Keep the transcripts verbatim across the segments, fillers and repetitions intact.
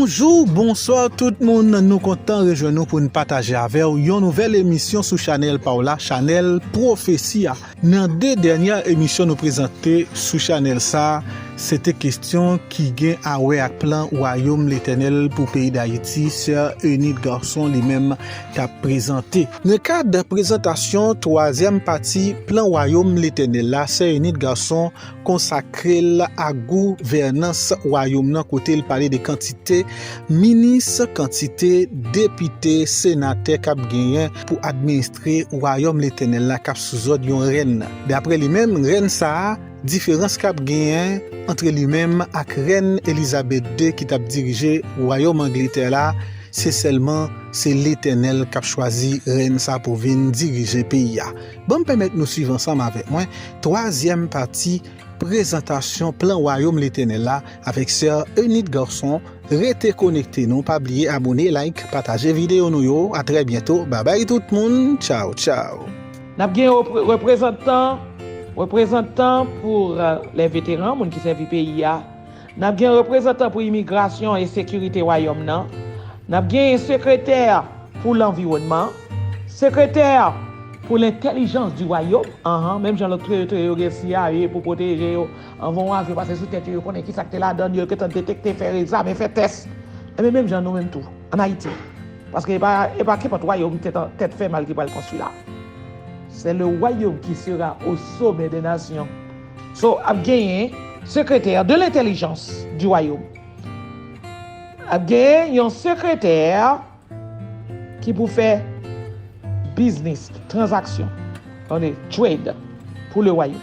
Bonjou, bonswa tout moun, nou kontan rejwenn nou pou n pataje avè w yon nouvèl emisyon sou chanèl pa w la, chanèl Pwofesi a. Nan de dènyè emisyon nou prezante sou chanèl sa a, se te kesyon ki gen a wè ak plan Wayòm Letènèl pou peyi Dayiti, sè Enid Garçon li menm t ap prezante. Nan kad prezantasyon twazyèm pati plan Wayòm Letènèl la, sè Enid Garçon konsakre l a gouvènans Wayòm nan, kote l pale de kantite minis, kantite depite, senatè k ap genyen pou administre Wayòm Letènèl la k ap sou zòd yon rèn. Daprè li menm, rèn sa a, diferans k ap genyen ant li menm ak rèn Elizabeth de ki t ap dirije Wayòm Angletè la, se sèlman se Letènèl k ap chwazi rèn sa pou vin dirije peyi a. Ban m pèmèt nou swiv ansanm avèk mwen twazyèm pati prezantasyon plan Wayòm Letènèl la avèk sè Enid Garçon. Rete konekte nou, pa bliye abòne, like, pataje videyo nou yo. A trè byento. Babay tout moun. Tchaw, tchaw. N ap gen repre- reprezantan, reprezantan pou, euh, lè veteran, moun ki sèvi peyi a. N ap gen reprezantan pou imigrasyon e sekirite wayòm nan. N ap gen sekretè pou lanviwònman, sekretè pou lentèlijans di wayòm, anhan, menm jan lòt treyotreyo gen C I A pou pwoteje yo, anvan yon avyon pase sou tèt yo, yo konnen ki sa k te ladan l, yo gentan detekte, fè egzamen, fè tès. Enben, menm jan nou menm tou, ann Ayiti. Paske e pa, e pa kenpòt wayòm tèt, tèt fè mal ki pral konstwi la. C'est le royaume qui sera au sommet des nations. So, ap genyen sekretè de lentèlijans di wayòm. Ap genyen yon sekretè ki pou fè biznis, tranzaksyon, tande, trade, pou le wayòm.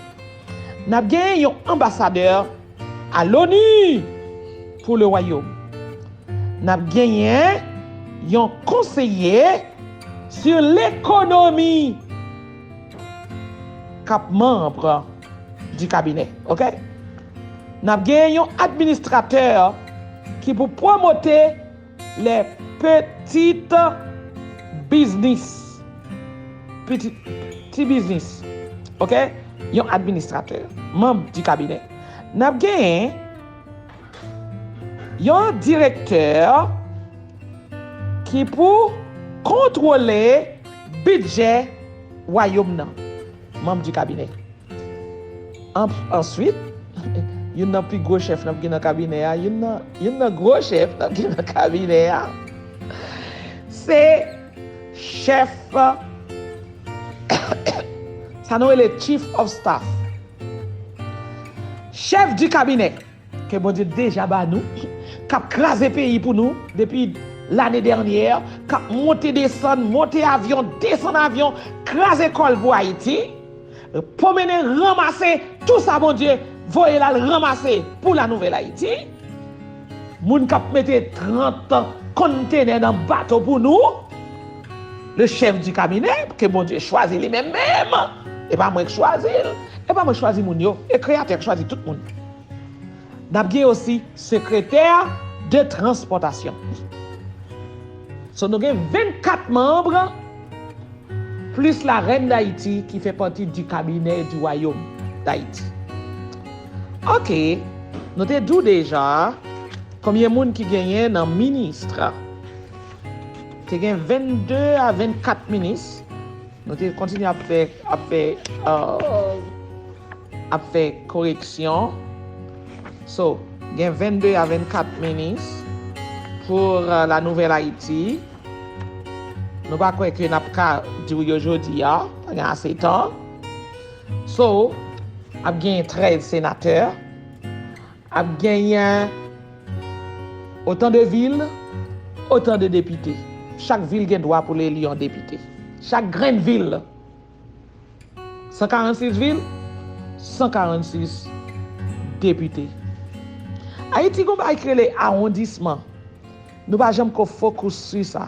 N ap genyen yon anbasadè a l'ONU pou le wayòm. N ap genyen yon konseye sur lekonomi k ap manm di kabinè, oke? N ap genyen yon administratè ki pou pwomote les petites business. Piti, ti biznis. Oke? Yon administratè, manm di kabinè. N ap genyen yon direktè ki pou kontwole bidjè wayòm nan, manm di kabinè. An, answit, youn nan pi gwo chèf n ap gen nan kabinè a, youn nan, youn nan gwo chèf n ap gen nan kabinè a, se chèf, sa nou rele chief of staff. Chèf di kabinè ke Bondye deja ba nou, k ap kraze peyi pou nou depi lane dènyè, k ap monte desann, monte avyon, desann avyon, kraze kò l pou Ayiti, pwomennen, ranmase tou sa Bondye voye l al ranmase pou la nouvèl Ayiti. Moun k ap mete trant kontenè nan bato pou nou, le chèf di kabinè, ke Bondye chwazi li menm menm. E pa mwen k chwazi l, e pa mwen k chwazi moun yo, e Kreyatè k chwazi tout moun. N ap gen osi sekretè de transpòtasyon. So, nou gen vennkat manm, plis la rèn Dayiti ki fè pati di kabinè di wayòm Dayiti. Oke, nou te di w deja konbyen moun ki genyen nan minis. Te gen vennde a vennkat minis. Nou te kontinye ap fè, ap fè, euh, ap fè koreksyon. So, gen vennde a vennkat minis pou, euh, la nouvèl Ayiti. Nou pa kwè ke n ap ka di w yo jodi a, pa gen ase tan. So, ap genyen trèz senatè, ap genyen otan de vil, otan de depite. Chak vil gen dwa pou l eli yon depite. Chak grenn vil, san karannsis vil, san karannsis depite. Ayiti gon bagay ki rele awondisman. Nou pa janm ko fokis sou sa.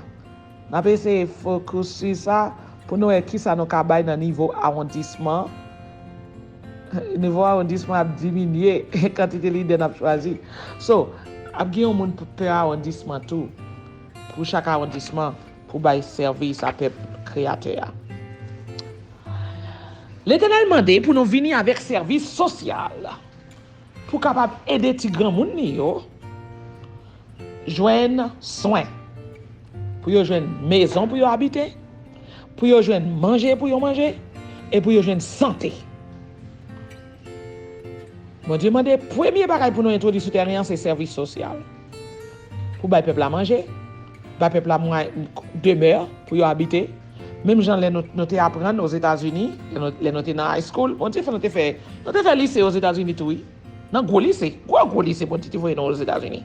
N ap eseye fokis sou sa pou nou wè kisa nou ka bay nan nivo awondisman. Nivo awondisman ap diminye kantite lidè n ap chwazi. So, ap gen yon moun pou pè awondisman tou. Pou chak awondisman, pou bay sèvis a pèp Kreyatè a. Letènèl mande pou nou vini avèk sèvis sosyal, pou kapab ede ti granmoun li yo, jwenn swen, pou yo jwenn mezon pou yo abite, pou yo jwenn manje pou yo manje, e pou yo jwenn sante. Bondye mande premye bagay pou nou entwodui sou tèren an se sèvis sosyal. Pou bay pèp la manje, bay pèp la mwa- demè pou yo abite. Menm jan lè nou, nou te aprann Ozetazini, lè nou, lè nou te nan high school, Bondye fè nou te fè, nou te fè lise Ozetazini tou, wi. Nan gwo lise, gwo gwo lise Bondye te voye nou Ozetazini.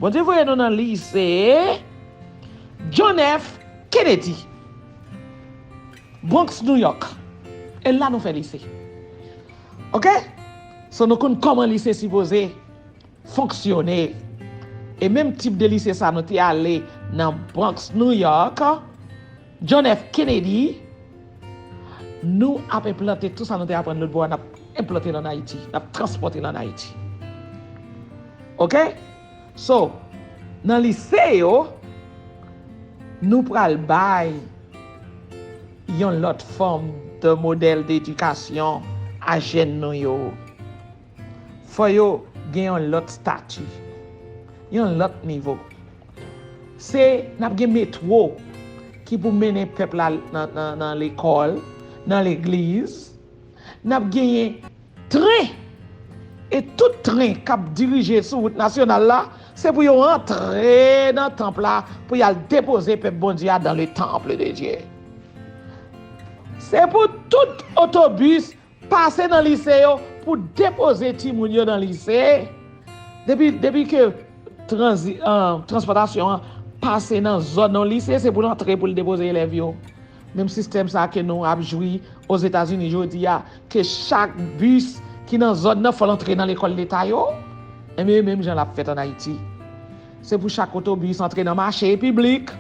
Bondye voye nou nan lise John F. Kennedy, Bronx, New York. E la nou fè lise. Oke? So nou konn kòman lise sipoze fonksyone. E menm tip de lise sa nou te ale nan Bronx, New York, John F. Kennedy, nou ap enplante tout sa nou te aprann lòt bò a, n ap enplante l ann Ayiti, n ap transpòte l ann Ayiti. Oke? So, nan lise yo, nou pral bay yon lòt fòm de modèl dedikasyon a jèn nou yo. Fò yo gen yon lòt stati, yon lòt nivo. Se, n ap gen metwo ki pou mennen pèp la nan, nan, nan lekòl, nan legliz. N ap genyen tren. E tout tren k ap dirije sou wout nasyonal la, se pou yo antre nan tanp la, pou y al depoze pèp Bondye a dans le temple de Dieu. Se pou tout otobis pase nan lise yo pou depoze timoun yo nan lise. Depi, depi ke tranzi-, ah, transpòtasyon an pase nan zòn yon lise, se pou l antre pou l depoze elèv yo. Menm sistèm sa ke nou ap jwi Ozetazini jodi a, ke chak bis ki nan zòn nan fò l antre nan lekòl leta yo, enben, menm jan l ap fèt ann Ayiti. Se pou chak otobis antre nan mache piblik,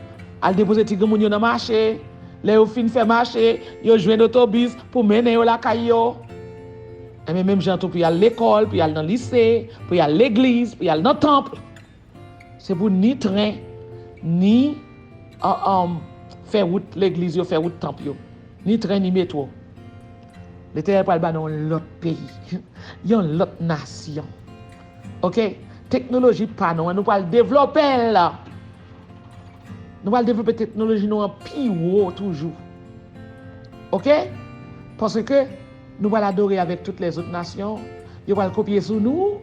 al depoze ti granmoun yo nan mache. Lè yo fin fè mache, yo jwenn otobis pou mennen yo lakay yo. Enben, menm jan tou pou y al lekòl, pou y al nan lise, pou y al legliz, pou y al nan tanp. Se pou ni tren, ni, ah, ah, fè wout legliz yo, fè wout tanp yo. Ni tren, ni metwo. Letènèl pral ba nou yon lòt peyi, yon lòt nasyon. Oke? Teknoloji pa nou an, nou pral devlope l. Nou pral devlope teknoloji nou an pi wo toujou. Oke? Paske nou pral adore avèk tout lèzòt nasyon. Yo pral kopye sou nou.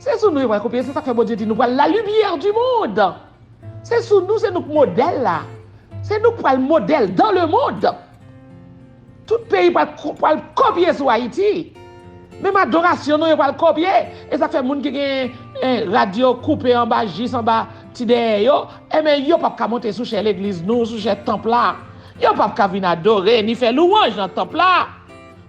Se sou nou yo pral kopye. Se sa k fè Bondye di nou pral la lumière du monde. Se sou nou, se nou k modèl la. Se nou k pral modèl dans le monde. Tout peyi pral, pral kopye sou Ayiti. Menm adorasyon nou, yo pral kopye. E sa k fè moun ki gen, eh, rad yo koupe anba, jis anba ti dèyè yo, enben, yo p ap ka monte sou chè legliz nou, sou chè tanp la. Yo p ap ka vin adore, ni fè louwanj nan tanp la.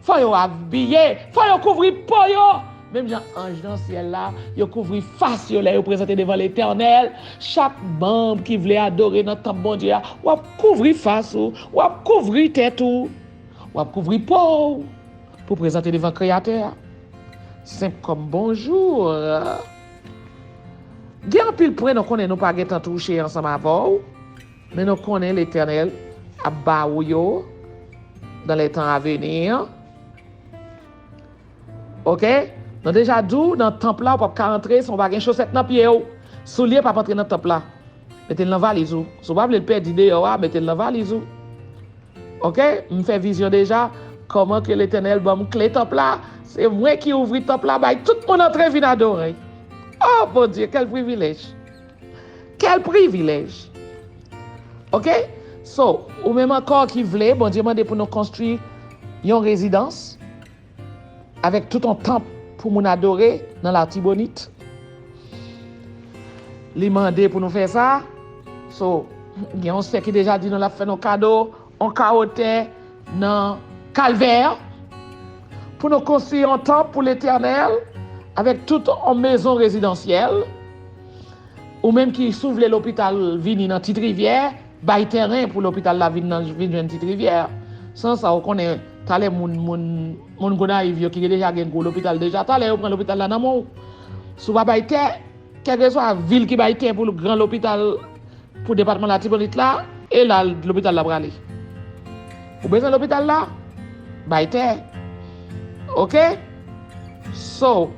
Fò yo abiye, fò yo kouvri po yo. Menm jan anj nan syèl la, yo kouvri fas yo lè yo prezante devan Letènèl. Chak manm ki vle adore nan tanp Bondye a, w ap kouvri fas ou, w ap kouvri tèt ou, w ap kouvri po w pou prezante devan Kreyatè a. Senp kòm bonjou. Gen anpil pwen nou konnen nou pa gentan touche ansanm avè w, men nou konnen Letènèl ap ba ou yo dans les temps à venir. Oke? Nou deja di w, nan tanp la, ou p ap ka antre san w pa gen chosèt nan pye w. Soulye p ap antre nan tanp la. Mete l nan valiz ou. Si w pa vle l pèdi deyò a, mete l nan valiz ou. Oke? M fè vizyon deja. Kòman ke Letènèl ban m kle tanp la? Se mwen ki ouvri tanp la, bay tout moun antre vin adore. Oh, Bondye, kèl privilèj! Kèl privilèj! Oke? So, ou menm ankò ki vle, Bondye mande pou nou konstwi yon rezidans avèk tout yon tanp pou moun adore nan Latibonit. Li mande pou nou fè sa. So, gen yon sè ki deja di nou l ap fè nou kado yon kawo tè nan Kalvè pou nou konstwi yon tanp pou Letènèl avèk tout yon mezon rezidansyèl. Ou menm ki si w vle lopital vini nan Ti Rivyè, bay tèren pou lopital la vin nan, vin jwenn Ti Rivyè. San sa, ou konnen, talè moun, moun, moun Gonayiv yo ki deja gen gwo lopital deja, talè yo pran lopital la nan men w. Si w pa bay tè, kèlkeswa vil ki bay tè pou gran lopital, pou depatman Latibonit la, e la lopital la prale. Ou bezwen lopital la? Bay tè. Oke? So,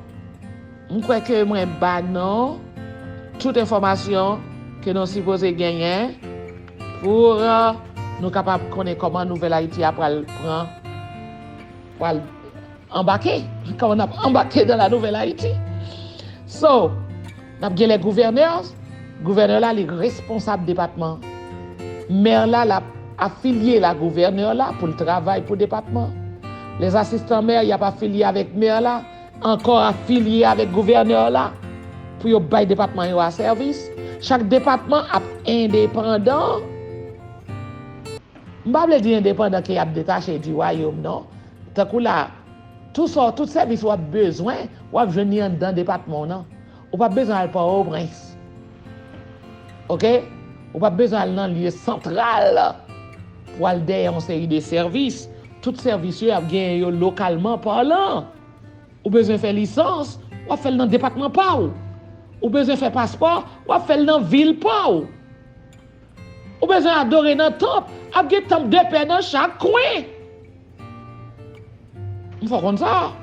m kwè ke mwen ba nou tout enfòmasyon ke nou sipoze genyen pou, euh, nou kapab konnen kòman Nouvèl Ayiti a pral pran, pral anbake, kòman n ap anbake dans la Nouvelle Haïti. So, n ap gen les gouverneurs, gouvènè la, li responsab depatman. Mè la, l ap afilye la gouvènè la pou l travay pou depatman. Les assistants maires, y ap afilye avèk mè la, ankò afilye avèk gouvènè la, pou yo bay depatman yo a sèvis. Chak depatman ap endepandan. M pa vle di endepandan ke y ap detache di wayòm, non. Tankou la, tout sa, tout sèvis w ap bezwen, w ap jwenn li anndan depatman w nan. Ou p ap bezwen al Pòtoprens. Oke? Ou p ap bezwen al nan lye santral pou al dèyè yon seri de sèvis. Tout sèvis yo, y ap genyen yo lokalman palan. Ou bezwen fè lisans, w ap fè l nan depatman pa w. Ou bezwen fè paspò, w ap fè l nan vil pa w. Ou bezwen adore nan tanp, ap gen tanp de pè nan chak kwen. M fè w konn sa.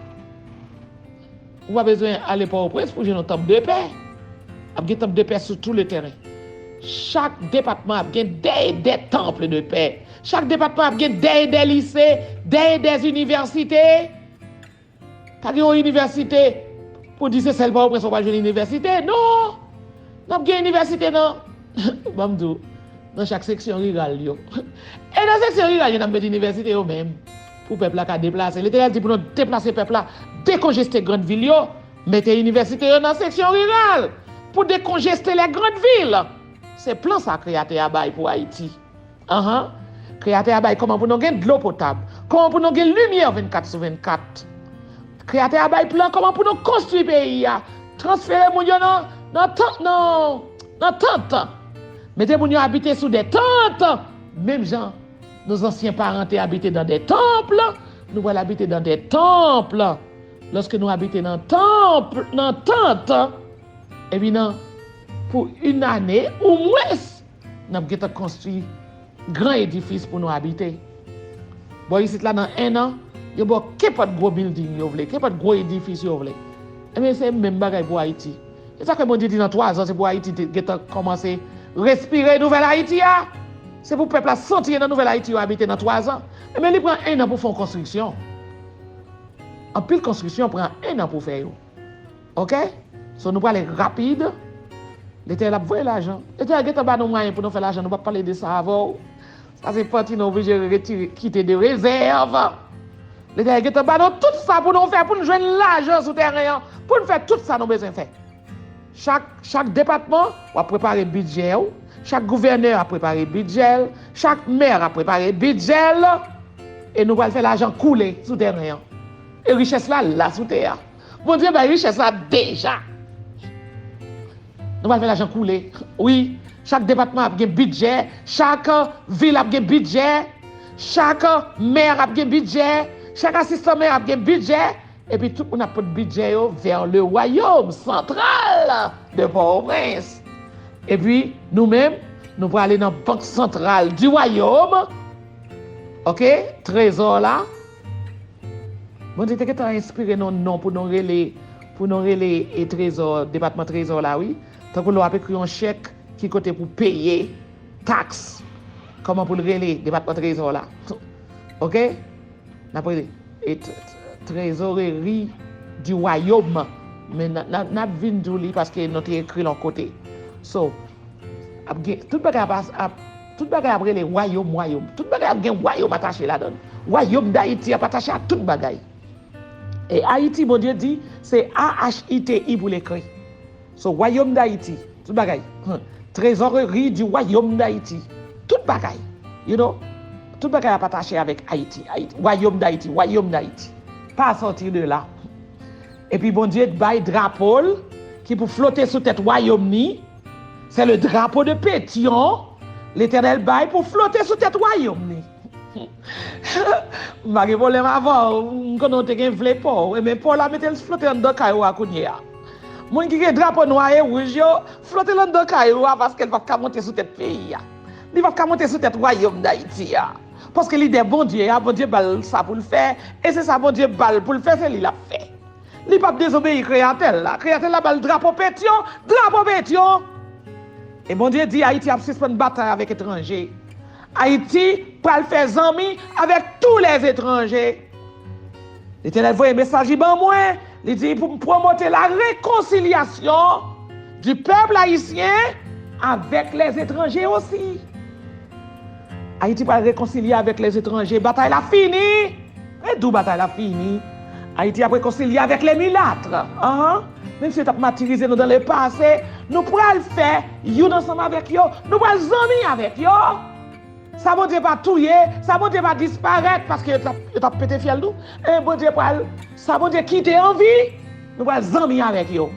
Ou pa bezwen ale Pòtoprens pou jwenn yon tanp de pè. Ap gen tanp de pè sou tout le teren. Chak depatman ap gen des, des temples de paix. Chak depatman ap gen des, des lycées, des, des universités. Pa gen yon inivèsite pou di se sèl Pòtoprens ou pral jwenn inivèsite. Non! N ap gen inivèsite nan, ban m di w, nan chak seksyon riral yo. E nan seksyon riral yo, n ap met inivèsite yo menm. Pou pèp la ka deplase. Letènèl di pou nou deplase pèp la, dekonjeste grann vil yo, mete inivèsite yo nan seksyon riral. Pou dekonjeste les grandes villes. Se plan sa Kreyatè a bay pou Ayiti. Anhan. Kreyatè a bay kòman pou nou gen dlo potab, kòman pou nou gen limyè vennkat sou vennkat. Kreyatè a bay plan kòman pou nou konstwi peyi a. Transfere moun yo nan, nan tant, nan, nan tant. Mete moun yo abite sou de tant. Menm jan nos anciens parents te habité dans des temples, nou pral abite dans des temples. Lòske nou abite nan tanp, nan tant, epi nan, pou une année ou mwens, n ap gentan konstwi gran edifis pou nou abite. Bò isit la, nan en an, yo ba w kenpòt gwo bilding yo vle, kenpòt gwo edifis yo vle. Ebyen, se menm bagay pou Ayiti. E sa fè Bondye di nan twa zan, se pou Ayiti te gentan kòmanse respire nouvèl Ayiti a. Se pou pèp la santi nan nouvèl Ayiti yo abite nan twa zan. Ebyen, li pran en an pou fè yon konstriksyon. Anpil konstriksyon pran en an pou fè yo. Oke? So, nou prale rapid. Letènèl ap voye lajan. Letènèl gentan ba nou mwayen pou nou fè lajan. Nou p ap pale de sa avè w. Sa se pati nou oblije retire, kite de rezèv. Letènèl gentan ba nou tout sa pou nou fè, pou nou jwenn lajan sou tèren an, pou nou fè tout sa nou bezwen fè. Chak, chak depatman, w ap prepare bidjè w. Chak gouvènè ap prepare bidjè l. Chak mè ap prepare bidjè l. E nou pral fè lajan koule sou tèren an. E richès la la sou tè a. Bondye bay richès la deja. Nou pral fè lajan koule. Wi, chak depatman ap gen bidjè, chak vil ap gen bidjè, chak mè ap gen bidjè, chak asistan mè ap gen bidjè, epi tout moun ap pot bidjè yo vers le royaume central de Port-au-Prince. Epi nou menm, nou prale nan bank santral du royaume. Oke? Trezò la. Bondye te gentan enspire nou non pou nou rele, pou nou rele e trezò, depatman trezò la, wi. Tankou lè w ap ekri yon chèk, ki kote pou peye taks, kòman pou l rele, depatman trezò la. Oke? N ap rele e t-, t-, trezoreri di wayòm. Men n a, n a, n ap vin di w li paske nou te ekri l yon kote. So, ap gen, tout bagay ap, ap, tout bagay ap rele wayòm, wayòm. Tout bagay ap gen wayòm atache ladan l. Wayòm Dayiti ap atache a tout bagay. E Ayiti, Bondye di, se A H I T I pou l ekri. So, Wayòm Dayiti, tout bagay. Hmm. Trezoreri di Wayòm Dayiti, tout bagay. You know? Tout bagay ap atache avèk Ayiti, Ayiti. Wayòm Dayiti, Wayòm Dayiti. Pa sòti de la. Epi Bondye bay drapo l ki pou flote sou tèt wayòm ni. Se le drapo de Petyon Letènèl bay pou flote sou tèt wayòm ni. M pa gen pwoblèm avè w. M konnen w te gen vle pa w. Ebyen, pa w la, mete l flote anndan kay ou a kounye a. Moun ki gen drapo nwa e wouj yo, flote l anndan kay ou a, paske l p ap ka monte sou tèt peyi a. Li p ap ka monte sou tèt wayòm Dayiti a. Paske lidè Bondye a, Bondye ba l sa pou l fè, e se sa Bondye ba l pou l fè, se li l ap fè. Li p ap dezobeyi Kreyatè l la. Kreyatè l la ba l drapo Petyon, drapo Petyon! E Bondye di Ayiti ap sispann batay avèk etranje. Ayiti pral fè zanmi avèk tous les étrangers. Letènèl voye mesaj li ban mwen, li di pou m pwomote la réconciliation du peuple haïtien avec les étrangers aussi. Ayiti pral rekonsilye avèk les étrangers. Batay la fini! E di w batay la fini. Ayiti ap rekonsilye avèk les mulâtres. Ahan. Menm si yo t ap matirize nou dans le passé, nou pral fè youn ansanm avèk yo. Nou pral zanmi avèk yo. Sa Bondye pa touye, sa Bondye pa disparèt, paske yo t ap, yo t ap pete fyèl tou. E Bondye pral, sa Bondye kite an vi, nou pral zanmi avèk yo.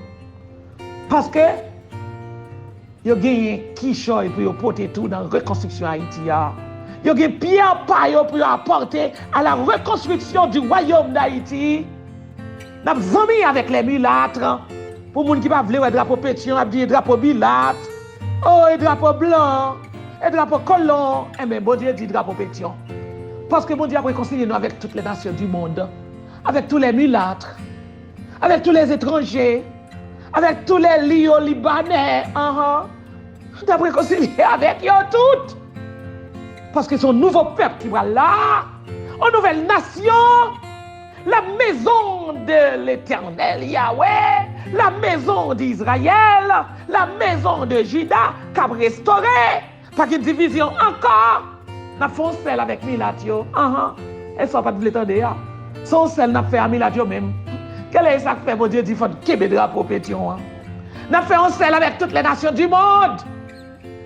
Paske yo genyen kichòy pou yo pote tou nan rekonstriksyon Ayiti a. Yo gen pyè pa yo pou yo apòte à la reconstruction du royaume d'Haïti. N ap zanmi avèk les mulâtres. Pou moun ki pa vle wè drapo Petyon, ap di e drapo milat. Oh, e drapo blan, e drapo kolon. Enben, Bondye di drapo Petyon. Paske Bondye ap rekonsilye nou avèk toutes les nations du monde, avec tous les mulâtres, avec tous les étrangers, avec tous les Lio-Libanais. Ahan. N ap rekonsilye avèk yo tout. Paske se yon nouvo pèp ki pral la. Yon nouvèl nasyon. La maison de l'Éternel Yahweh, la maison d'Israël, la maison de Juda k ap restore. Pa gen divizyon ankò. N ap fè yon sèl avèk milat yo. Ahan. E sa w pa t vle tande a. Se yon sèl n ap fè a milat yo menm. Kèlè e sa k fè Bondye di fò n kenbe drapo Petyon an? N ap fè yon sèl avèk toutes les nations du monde.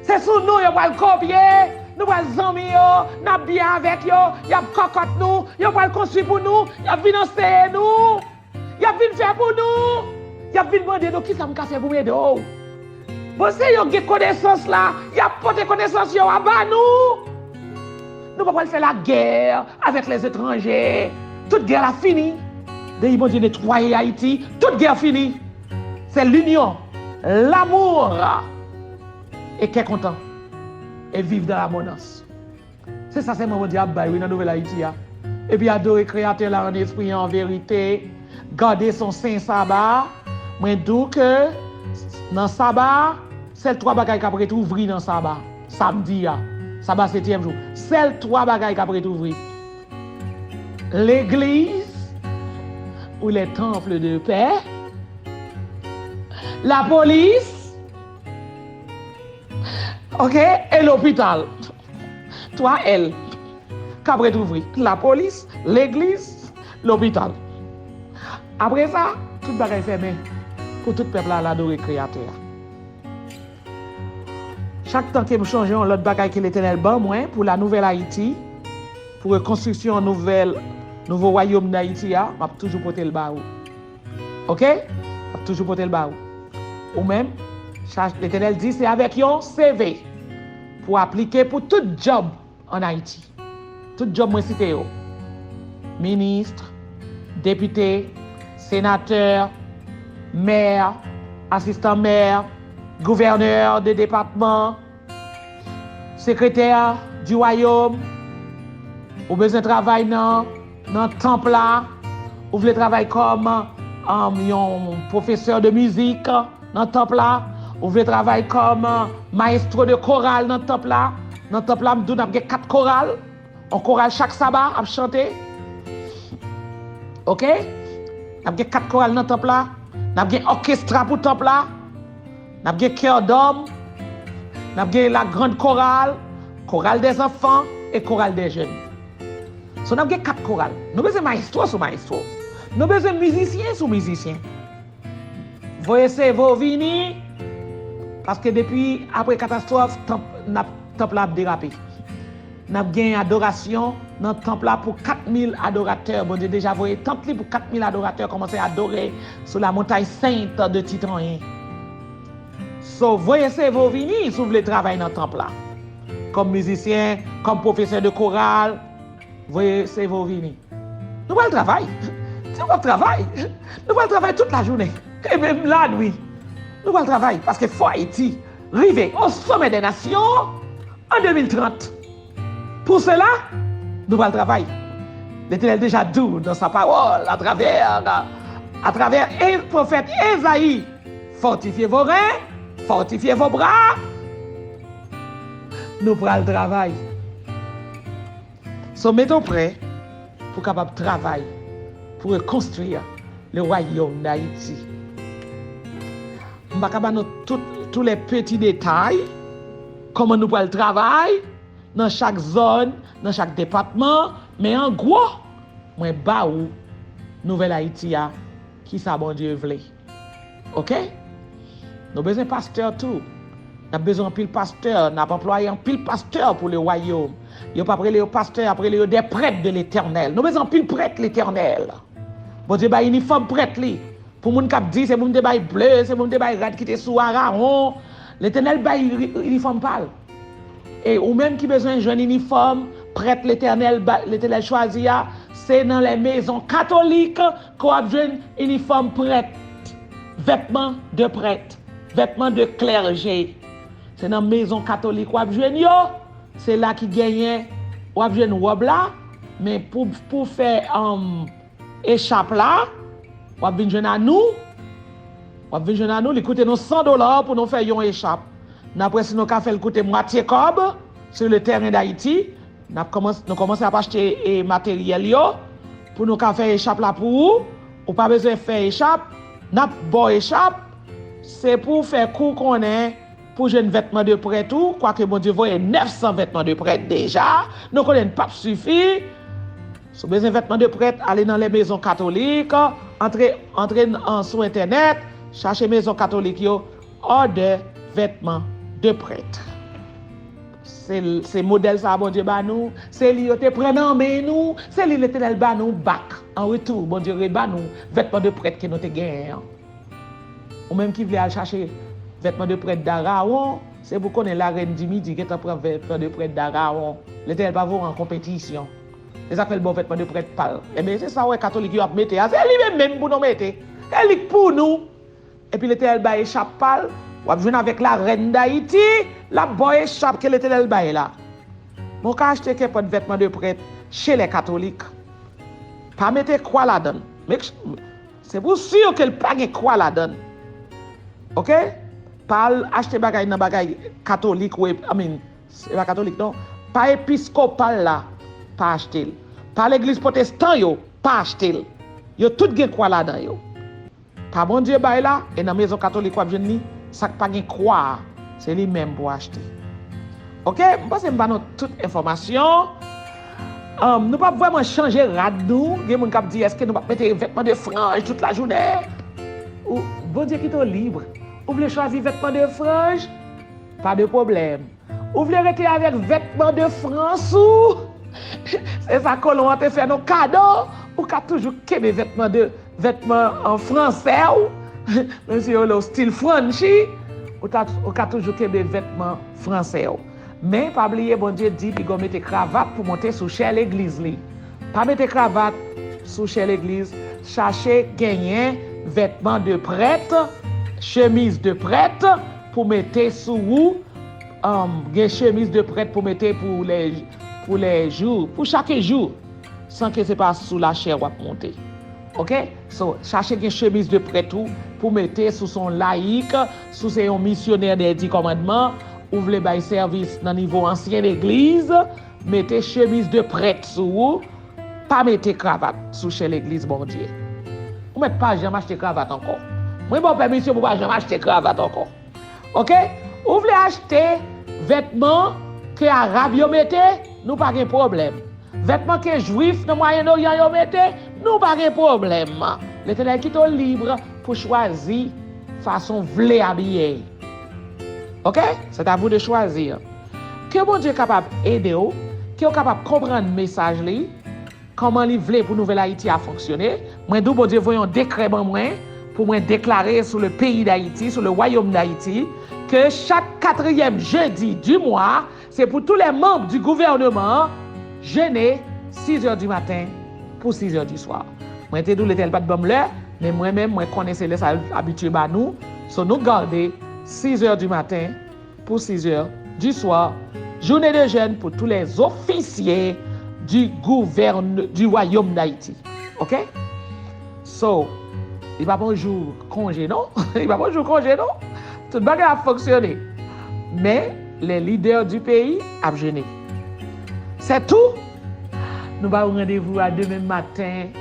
Se sou nou yo pral kopye. Nou pral zanmi yo. N ap byen avèk yo. Y ap kòkòt nou. Yo pral konstwi pou nou. Y ap vin anseye nou. Y ap vin fè pou nou. Y ap vin mande nou kisa m ka fè pou m ede w. Bon, se yo gen konesans la. Y ap pote konesans yo a ba nou. Nou pa pral fè lagè avèk les étrangers. Tout gè la fini. Depi Bondye netwaye Ayiti, tout gè fini. C'est l'union, l'amour et kè kontan. Et vivre dans l'abondance. Se sa sèlman Bondye ap bay wi nan nouvèl Ayiti a. Epi adore Kreyatè la an espri e an verite. Gade se yon sen saba. Mwen di w ke nan saba, sèl twa bagay k ap ret ouvri nan saba. Samdi a, saba setyèm jou. Sèl twa bagay k ap ret ouvri. Legliz ou les temples de paix. Lapolis, ok, e lopital. Twa L k ap ret ouvri. Lapolis, legliz, lopital. Apre sa, tout bagay fèmen pou tout pèp la al adore Kreyatè a. Chak tan ke m chonje yon lòt bagay ke Letènèl ban mwen pou la nouvèl Ayiti, pou rekonstriksyon nouvèl, nouvo wayòm Dayiti a, m ap toujou pote l ba ou. Ok? M ap toujou pote l ba ou. Ou menm, chaj Letènèl di se avèk yon C V pou aplike pou tout djòb ann Ayiti. Tout djòb mwen site yo. Minis, depite, senatè, mè, asistan mè, gouvènè de depatman, sekretè di wayòm, ou bezwen travay nan, nan tanp la, ou vle travay kòm, um, yon pwofesè de mizik, nan tanp la, ou vle travay kòm maestro de koral nan tanp la, nan tanp la, m di w n ap gen kat koral, yon koral chak saba ap chante. Ok? N ap gen kat koral nan tanp la, n ap gen òkestra pou tanp la, n ap gen kè dòm, n ap gen la grande chorale, chorale des enfants et chorale des jeunes. So, n ap gen kat koral. Nou bezwen maestro sou maestro. Nou bezwen mizisyen sou mizisyen. Voye sèvo vini, paske depi apre katastwòf, tanp, n ap, tanp la ap derape. N ap gen adorasyon nan tanp la pou kat mil adoratè. Bondye deja voye tant li pou kat mil adoratè kòmanse adore sou la montagne sainte de Titanyen. So, voye sèvo vini si w vle travay nan tanp la. Kòm mizisyen, kòm pwofesè de koral, voye sèvo vini. Nou pral travay. Si w p ap travay, nou pral travay tout lajounen. E menm lanwi. Nou pral travay paske fò Ayiti rive o sommet des nations an de mil trant. Pou sela, nou pral travay. Letènèl deja di w dans sa parole, à travers atravè e, pwofèt Ezayi, fortifiez vos reins, fortifiez vos bras, nou pral travay. So, mete w prè pou kapab travay, pou rekonstwi le royaume d'Haïti. M pa ka ba nou tout, tous les petits détails, kòman nou pral travay nan chak zòn, nan chak depatman, men an gwo, mwen ba ou Nouvèl Ayiti a, kisa Bondye vle. Oke? Nou bezwen pastè tou. N ap bezwen anpil pastè, n ap anplwaye anpil pastè pou le wayòm. Yo p ap rele yo pastè, y ap rele yo des prêtres de l'Éternel. Nou bezwen anpil prèt Letènèl. Bondye bay inifòm prèt li. Pou moun k ap di, se pou m te bay ble, se pou m te bay rad ki te sou Arawon. Letènèl bay ri- inifòm pa l. E ou menm ki bezwen jwenn inifòm prèt Letènèl ba- Letènèl chwazi a, se nan les maisons catholiques ke w ap jwenn inifòm prèt, vêtements de prêtres, vêtements de clergé. Se nan mezon katolik w ap jwenn yo. Se la ki genyen, w ap jwenn wòb la. Men pou, pou fè um, echap la, w ap vin jwenn a nou. W ap vin jwenn a nou, li koute nou san dola pou nou fè yon echap. N ap wè si nou ka fè l koute mwatye kòb sou le tèren Dayiti. N ap kòmanse, nou kòmanse ap achte e, materyèl yo pou nou ka fè echap la pou ou. Ou pa bezwen fè echap, n ap ba w echap. Se pou w fè kou konnen pou jwenn vètman de prèt ou, kwake Bondye voye nèf san vètman de prèt deja, nou konnen n p ap sifi. Si w bezwen vètman de prèt, ale nan lè mezon katolik, antre, antre an sou entènèt, chache mezon katolik yo, òdè vètman de prèt. Se, se modèl sa a Bondye ba nou, se li yo te pran nan men nou, se li Letènèl ba nou back. An retou, Bondye reba nou vètman de prèt ke nou te genyen an. Ou menm ki vle al chache vètman de prèt Darawon, se pou konnen larèn di midi gentan pran vètman de prèt Darawon. Letènèl pa voye w an konpetisyon. Se sa k fè l ba w vètman de prèt pa l. Ebyen, se sa w wè katolik yo ap mete a. Se li menm menm pou nou mete. Se li k pou nou. Epi Letènèl bay echap pa l. W ap jwenn avèk larèn Dayiti, l ap ba w echap ke Letènèl bay la. Men w ka achte kenpòt vètman de prèt chez les catholiques. Pa mete kwa ladan l. Make Se pou si ke l pa gen kwa ladan l. Oke? Pa al achte bagay nan bagay katolik, ou, I mean, se pa katolik non. Pa episkopal la, pa achte l. Pa legliz pwotestan yo, pa achte l. Yo tout gen kwa ladan yo. Pa Bondye bay la, e nan mezon katolik w ap jwenn li, sa k pa gen kwa a, se li menm pou achte. Oke, m panse m ba nou tout enfòmasyon. Um, nou p ap vrèman chanje rad nou. Gen moun k ap di, èske nou p ap mete vètman de franj tout lajounen? Ou, Bondye kite w lib. Ou vle chwazi vètman de franj? Pa de pwoblèm. Ou vle rete avèk vètman de frans ou? Se sa kolon an te fè nou kado. Ou ka toujou kenbe vètman de vètman an fransè w, menm si yo rele w stil franchi, ou, ta, ou ka toujou kenbe vètman fransè w. Men pa bliye Bondye di piga w mete kravat pou monte sou chè legliz li. Pa mete kravat sou chè legliz, chache genyen vètman de prèt, chemiz de prèt pou mete sou ou, um, gen chemiz de prèt pou mete pou lè, pou lè jou, pou chak jou. San ke se pa sou lachè w ap monte. Oke? So, chache gen chemiz de prèt ou pou mete si w se yon layik, si w se yon misyonè dè di kòmandman, ou vle bay sèvis nan nivo ansyen legliz, mete chemiz de prèt sou ou, pa mete kravat sou chè legliz Bondye. Ou mèt pa janm achte kravat ankò. Mwen ba w pèmisyon pou w pa janm achte kravat ankò. Oke? Ou vle achte vètman ke Arab yo mete, nou pa gen pwoblèm. Vètman ke Jwif nan Mwayen Oryan yo mete, nou pa gen pwoblèm. Letènèl kite w lib pou chwazi fason w vle abiye. Oke? C'est à vous de choisir. Ke Bondye kapab ede w, ke w kapab konprann mesaj li, kòman li vle pou Nouvèl Ayiti a fonksyone. Mwen di w Bondye voye yon dekrè ban mwen pou mwen deklare sou le peyi Dayiti, sou le wayòm Dayiti, ke chak katriyèm jedi di mwa, se pou tous les membres du gouvernement jeûner six heures du matin pour six heures du soir. Mwen te di w Letènèl pa t ban m lè, men mwen menm, mwen konnen se lè sa l abitye ba nou. So, nou gade six heures du matin pour six heures du soir, journée de jeûne pour tous les officiers du gouverne, du royaume d'Haïti. Oke? So, Li pa pran yon jou konje non. Li pa pran yon jou konje non. Tout bagay ap fonksyone. Men, les leaders du pays ap jene. Se tou. Nou ba w randevou a demen maten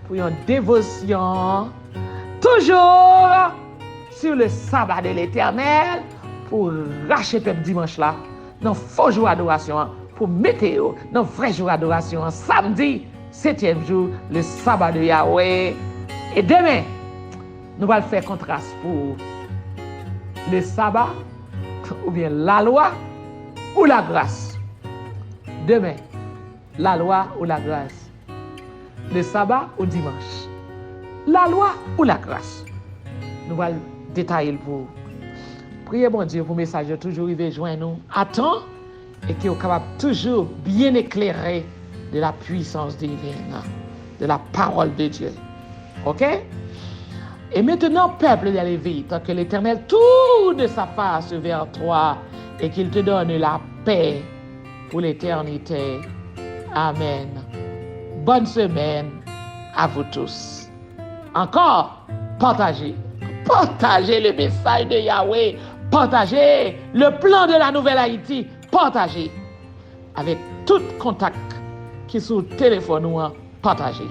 pou yon devosyon. Toujours sur le sabbat de l'Éternel pou rache pèp dimanch la nan fo jou adorasyon an, pou mete yo nan vrè jou adorasyon an, samdi, setyèm jou, le sabbat de Yahweh. E demen, nou pral fè kontras pou le sabbat, oubyen lalwa, ou lagras. Demen, lalwa ou lagras. Le sabbat ou dimanch. Lalwa ou lagras. Nou pral detaye l pou ou. Priye Bondye pou mesaj yo toujou rive jwenn nou a tan e ke w kapab toujou byen eklere de la puissance divine, de la parole de Dieu. Ok? Et maintenant, peuple des Lévites, que l'Éternel tourne sa face vers toi et qu'il te donne la paix pour l'éternité. Amen. Bonne semaine à vous tous. Encore, partagez. Partagez le message de Yahweh. Partagez le plan de la Nouvelle Haïti. Partagez avec tout contact qui est sur le téléphone ou en partager.